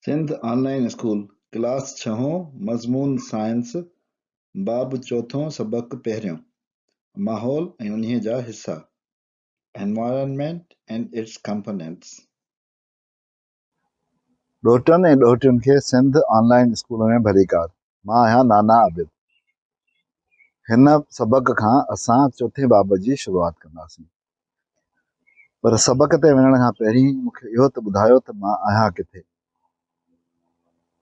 سنڌ آن line school, class ڇهون، مضمون science, باب چوٿون، سبق پهريون، ماحول ۽ انهيء جا حصا، Environment and its Components. ڏوهٽن ۽ ڏوهٽين کي سنڌ آن لائين اسڪول ۾ ڀليڪار. مان آهيان نانا عابد. هن سبق کان اسان چوٿين باب جي شروعات ڪنداسين. پر سبق تي وڃڻ کان پهرين مون کي اهو ته ٻڌايو ته مان آهيان ڪٿي؟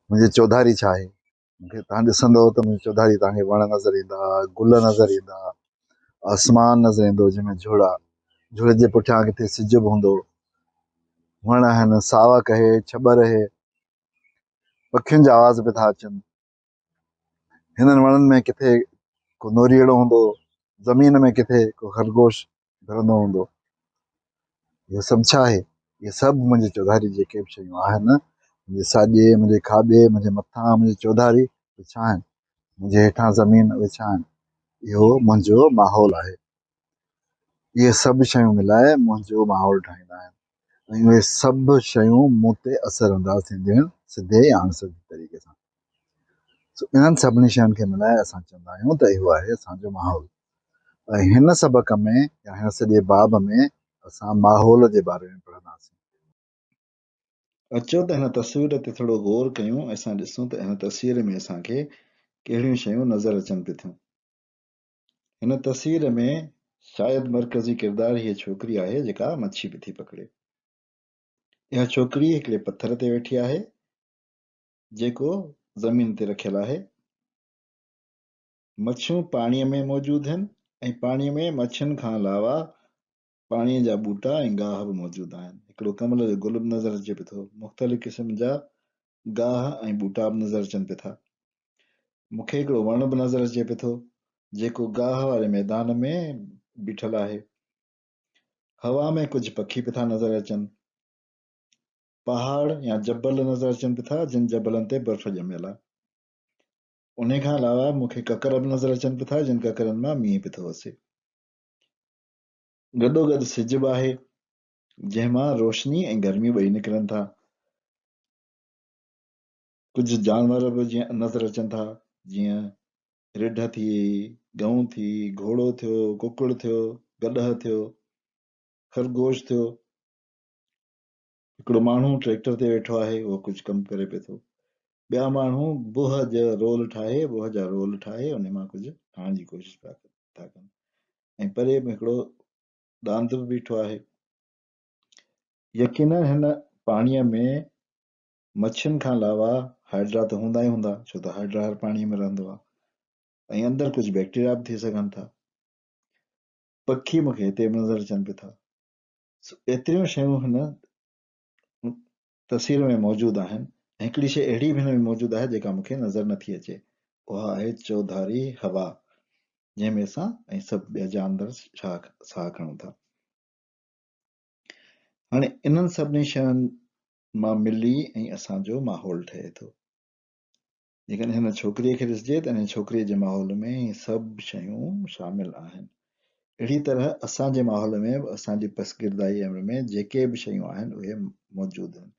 منهنجي چوڌاري ڇا آهي؟ مون کي توهان ڏسندو ته منهنجي چوڌاري توهان کي وڻ نظر ايندا، گل نظر ايندا، آسمان نظر ايندو جنهن ۾ جهڙ آ، جهڙ جي پٺيان ڪٿي سج به هوندو، وڻ آهن، ساوڪ آهي، ڇٻر آهي، پکين جا آواز به ٿا اچن. هنن وڻن ۾ ڪٿي ڪو نوريئڙو هوندو، زمين ۾ ڪٿي ڪو خرگوش ڦرندو هوندو. اهو سڀ ڇا آهي؟ اهي سڀ منهنجي چوڌاري جيڪي به شيون آهن، منهنجي ساڄي، منهنجي کاٻي، منهنجي مٿان، منهنجي چوڌاري، اهي ڇا آهن؟ منهنجي هيٺان زمين، اهي ڇا آهن؟ اهو منهنجو ماحول آهي. اهي سڀ شيون ملائي منهنجو ماحول ٺاهيندا آهن ۽ اهي سڀ شيون مون تي اثر انداز ٿينديون آهن سڌي يا اڻ سڌي طريقي سان. سو انهن سڀني شين کي ملائي اسان چوندا آهيون ته اهو آهي اسان جو ماحول. ۽ هن سبق ۾ يا هن سڄي باب ۾ اسان ماحول جي باري ۾ پڙهنداسين. اچو ته هن تصوير تي ٿورو غور ڪيون ۽ اسان ڏسون ته هن تصوير ۾ اسان کي ڪهڙيون شيون نظر اچن پيون ٿيون. هن تصوير ۾ شايد مرڪزي ڪردار هيء ڇوڪري آهي جيڪا مڇي به ٿي پڪڙي. اها ڇوڪري هڪڙي پٿر تي ويٺي آهي جيڪو زمين تي رکيل آهي. مڇيون پاڻيء ۾ موجود هن ۽ پاڻيء ۾ مڇين کان علاوه پاڻيء جا ٻوٽا ۽ گاهه به موجود آهن. هڪڙو ڪنول جو گل به نظر اچي پيو ٿو. مختلف قسم جا گاهه ۽ ٻوٽا به نظر اچن پيا ٿا. مون کي هڪڙو وڻ به نظر اچي پيو ٿو، جيڪو گاهه واري ميدان ۾ بيٺل آهي. هوا ۾ ڪجهه پکي به ٿا نظر اچن. پهاڙ يا جبل نظر اچن پيا ٿا، جن جبلن تي برف ڄميل آهي. انهي کان علاوه مون کي ڪڪر به نظر اچن پيا ٿا، جن ڪڪرن مان مينهن پيو ٿو وسي. گڏوگڏ سج به آهي، جنهن مان روشني ۽ گرمي ٻئي نڪرن ٿا. ڪجهه جانور به جيئن نظر اچن ٿا، جيئن رڍ ٿي، ڳئون ٿي، گهوڙو ٿيو، ڪڪڙ ٿيو، گڏهه ٿيو، خرگوش ٿيو. هڪڙو ماڻهو ٽريڪٽر تي ويٺو آهي، اهو ڪجهه ڪم ڪري پيو ٿو. ٻيا ماڻهو بوهه جا رول ٺاهي، بوهه جا رول ٺاهي ان مان ڪجهه ٺاهڻ جي ڪوشش پيا ٿا ڪن ۽ پري به هڪڙو ڏاند به بيٺو آهي. يقينن هن پاڻيء ۾ مڇين کان علاوه هائيڊرا ته هوندا ئي هوندا، ڇو ته هائيڊرا هر پاڻيء ۾ رهندو آهي ۽ اندر ڪجهه بيڪٽيريا به ٿي سگهن ٿا. پکي مون کي هتي به نظر اچن پيا ٿا. سو ايتريون شيون هن تصوير ۾ موجود آهن ۽ هڪڙي شيء اهڙي به هن ۾ موجود آهي جيڪا مون کي نظر نٿي اچي، اها آهي چوڌاري هوا، جنهن ۾ اسان ۽ سڀ ٻيا جاندار ساهه کڻون ٿا. هاڻي انهن سڀني شين مان ملي ۽ اسان جو ماحول ٺهي ٿو. جيڪڏهن هن ڇوڪريء کي ڏسجي ته انهيء ڇوڪريء جي ماحول ۾ هي سڀ شيون شامل آهن. اهڙي طرح اسان جي ماحول ۾ به اسان جي پسگردائي امر ۾ جيڪي به شيون آهن اهي موجود آهن.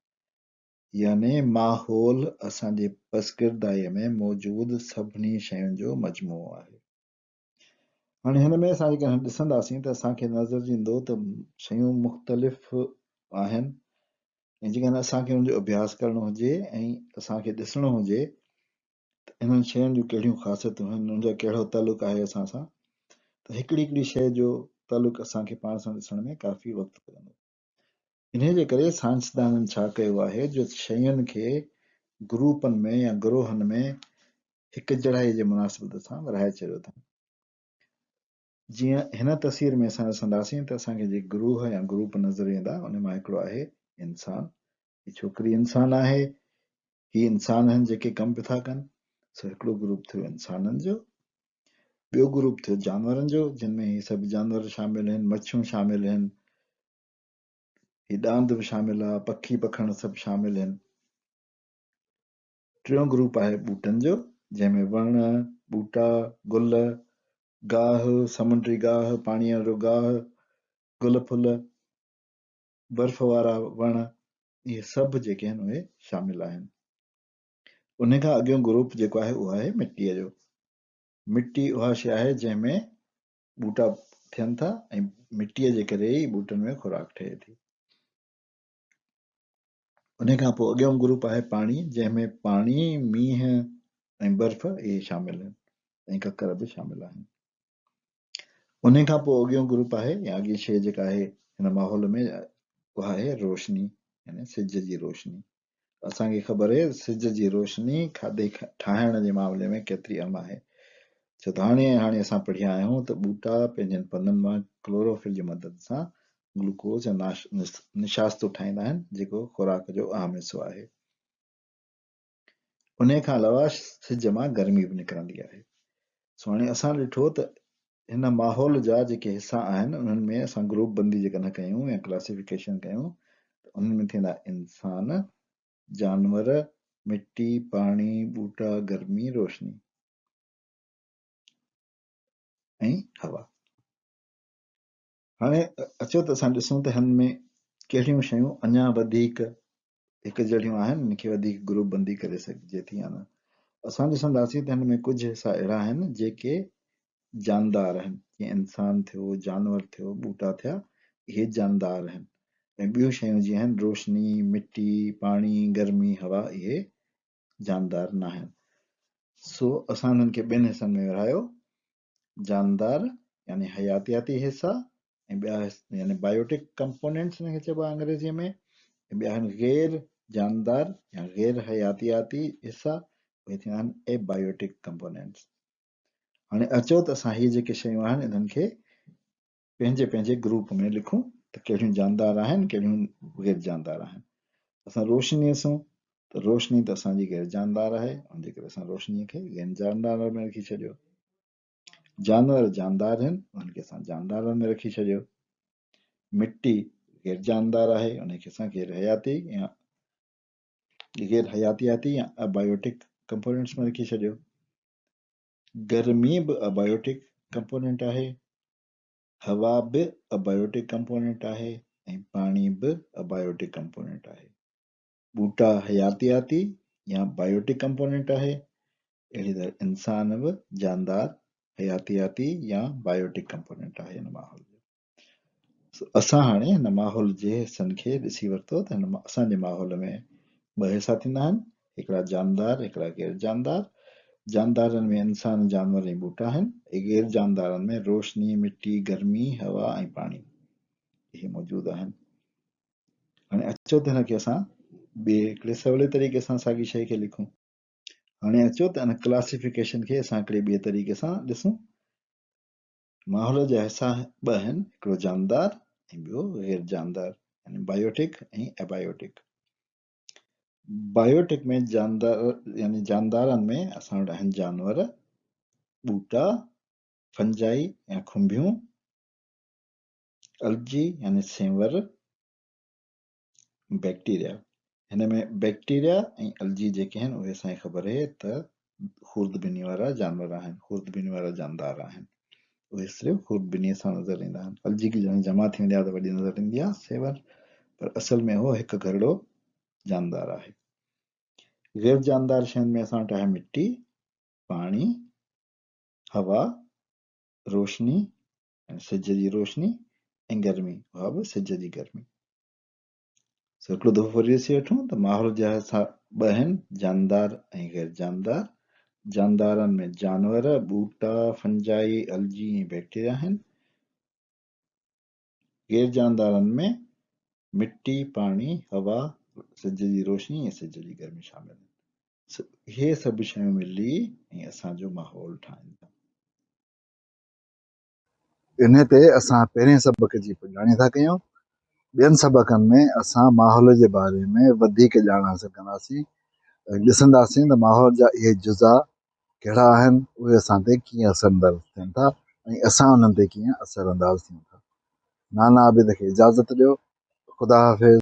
يعني ماحول اسان جي پسگردائيء ۾ موجود سڀني شين جو مجموعو آهي. هاڻي هن ۾ اسان جيڪڏهن ڏسنداسين ته اسان کي نظر ايندو ته شيون مختلف آهن ۽ جيڪڏهن اسان کي ان جو اڀياس ڪرڻو هجي ۽ اسان کي ڏسڻو هجي ته انهن شين جون ڪهڙيون خاصيتون آهن، ان جو ڪهڙو تعلق آهي اسان سان، ته هڪڙي هڪڙي شيء جو تعلق اسان کي پاڻ سان ڏسڻ ۾ ڪافي وقت لڳندو. انهيء جي ڪري سائنسدانن ڇا ڪيو آهي جو شين کي گروپن ۾ يا گروهن ۾ هڪجهڙائي جي مناسبت سان ورهائي ڇڏيو اٿن. جيئن هن تصوير ۾ اسان ڏسنداسين ته اسان کي جيڪي گروهه يا گروپ نظر ايندا ان مان هڪڙو آهي انسان. هي ڇوڪري انسان آهي، هي انسان آهن جيڪي ڪم به ٿا ڪن، سو هڪڙو گروپ ٿيو انسانن جو. ٻيو گروپ ٿيو جانورن جو، جن ۾ هي سڀ جانور شامل آهن، مڇيون شامل آهن، هي ڏاند به شامل آ، پکي پکڻ سڀ شامل آهن. ٽيون گروپ آهي ٻوٽن جو، جنهن ۾ وڻ، ٻوٽا، گل، گاهه، سمنڊي گاهه، پاڻيء وارو گاهه، گل ڦل، برف وارا وڻ اهي سڀ جيڪي آهن اهي شامل آهن. ان کان اڳيون گروپ جيڪو آهي اهو آهي مٽيء جو. مٽي اها شيء آهي جنهن ۾ ٻوٽا ٿين ٿا ۽ مٽيء جي ڪري ئي ٻوٽن ۾ خوراڪ ٺهي ٿي. ان کان پوء اڳيون گروپ آهي پاڻي جنهن ۾ پاڻي، مينهن ۽ برف اهي شامل آهن ۽ ڪڪر به شامل آهن. ان کان پوء اڳيون گروپ آهي يا اڳين شيء جيڪا آهي هن ماحول ۾ اها آهي روشني يعني سج جي روشني. اسان کي خبر آهي سج جي روشني کاڌي ٺاهڻ جي معاملي ۾ ڪيتري اهم آهي. ڇو ته هاڻي ۽ هاڻي اسان پڙهيا آهيون ته ٻوٽا پنهنجن پنن مان ڪلوروفل جي مدد سان گلوڪوز يا نشاستو ٺاهيندا آهن جيڪو خوراڪ جو اهم حصو آهي. انهيء کان علاوه سج مان گرمي به نڪرندي آهي. سو هاڻي اسان ڏٺو ته هن ماحول جا جيڪي حصا آهن انهن ۾ اسان گروپ بندي جيڪڏهن ڪيون يا ڪلاسيفڪيشن ڪيون ته انهن ۾ ٿيندا انسان، جانور، مٽي، پاڻي، ٻوٽا، گرمي، روشني ۽ هوا. هاڻي اچو ته اسان ڏسون ته هن ۾ ڪهڙيون شيون اڃا وڌيڪ هڪ جهڙيون آهن ان کي وڌيڪ گروپ بندي ڪري سگهجي ٿي يا نه. اسان ڏسنداسين ته هن ۾ ڪجهه حصا اهڙا آهن جيڪي جاندار آهن جيئن انسان ٿيو، جانور ٿيو، ٻوٽا ٿيا اهي جاندار آهن ۽ ٻيون شيون جيئن آهن روشني، مٽي، پاڻي، گرمي، هوا اهي جاندار ناهن. سو اسان انهن کي ٻن حصن ۾ ورهايو جاندار يعني حياتياتي حصا ۽ ٻيا يعني بايوٽڪ ڪمپونينٽس ان کي چئبو آهي انگريزيء ۾ ۽ ٻيا آهن غير جاندار يا غير حياتياتي حصا اهي ٿيندا آهن اي بايوٽڪ ڪمپونينٽس. هاڻي اچو ته اسان هي جيڪي شيون آهن انهن کي پنهنجي پنهنجي گروپ ۾ لکون ته ڪهڙيون جاندار آهن ڪهڙيون غير جاندار آهن. اسان روشني ڏسون ته روشني ته اسان جي غير جاندار آهي ان جي ڪري اسان روشني کي غير جاندار ۾ رکي ڇڏيو. جانور جاندار آهن انهن کي اسان جاندارن ۾ رکي ڇڏيو. مٽي غير جاندار آهي ان کي اسان غير حياتي يا غير حياتياتي يا ابايوٽڪ ڪمپونينٽس ۾ رکي ڇڏيو. گرمي به ابايوٽڪ ڪمپونينٽ آهي. هوا به ابايوٽڪ ڪمپونينٽ آهي ۽ پاڻي به ابايوٽڪ ڪمپونينٽ آهي. ٻوٽا حياتياتي يا بايوٽڪ ڪمپونينٽ آهي. اهڙي طرح انسان به جاندار حياتياتي يا بايوٽڪ ڪمپونينٽ آهي هن ماحول جو. سو اسان هاڻي هن ماحول جي حصن کي ڏسي ورتو ته هن اسان جي ماحول ۾ ٻه حصا ٿيندا آهن، هڪڙا جاندار، هڪڙا غير جاندار. جاندارن ۾ انسان، جانور ۽ ٻوٽا آهن ۽ غير جاندارن ۾ روشني، مٽي، گرمي، هوا ۽ پاڻي اهي موجود آهن. هاڻي اچو ته هن کي اسان ٻئي هڪڙي سولي طريقي سان ساڳي شيء کي لکون. هاڻي اچو ته ان ڪلاسيفڪيشن کي اسان هڪڙي ٻئي طريقي سان ڏسون. ماحول جا حصا ٻه آهن، هڪڙو جاندار ۽ ٻيو غير جاندار يعني بايوٽڪ ۽ ابايوٽڪ. بايوٽڪ ۾ جاندار يعني جاندارن ۾ اسان وٽ آهن جانور، ٻوٽا، فنجائي يا کنڀيون، الجي يعني سينور، بيڪٽيريا. هن ۾ بيڪٽيريا ۽ الجي جيڪي آهن اهي اسان کي خبر آهي ته خوردبيني وارا جانور آهن، خوردبيني وارا جاندار آهن. اهي صرف خوردبينيء سان نظر ايندا آهن. الجي جڏهن جمع ٿي ويندي آهي ته وڏي نظر ايندي آهي سيور، پر اصل ۾ اهو هڪ گهرڙو جاندار آهي. غير جاندار شين ۾ اسان وٽ آهي مٽي، پاڻي، هوا، روشني يعني سج جي روشني ۽ گرمي، اها به سج جي گرمي. سو هڪڙو دفعو وري ڏسي وٺون ته ماحول جا حصا ٻه آهن، جاندار ۽ غير جاندار. جاندارن ۾ جانور، ٻوٽا، فنجائي، الجي ۽ بيڪٽيريا آهن. غير جاندارن ۾ مٽي، پاڻي، هوا، سج جي روشني ۽ سج جي گرمي شامل آهن. اهي سڀ شيون ملي ۽ اسان جو ماحول ٺاهين ٿا. انهيء تي اسان پهرئين سبق جي پڄاڻي ٿا ڪيون. ٻين سبقن ۾ اسان ماحول جي باري ۾ وڌيڪ ڄاڻ حاصل ڪنداسين ۽ ڏسنداسين ته ماحول جا اهي جزا ڪهڙا آهن، اهي اسان تي ڪيئن اثر انداز ٿين ٿا ۽ اسان انهن تي ڪيئن اثر انداز ٿيون ٿا. نانا عابد کي اجازت ڏيو. خدا حافظ.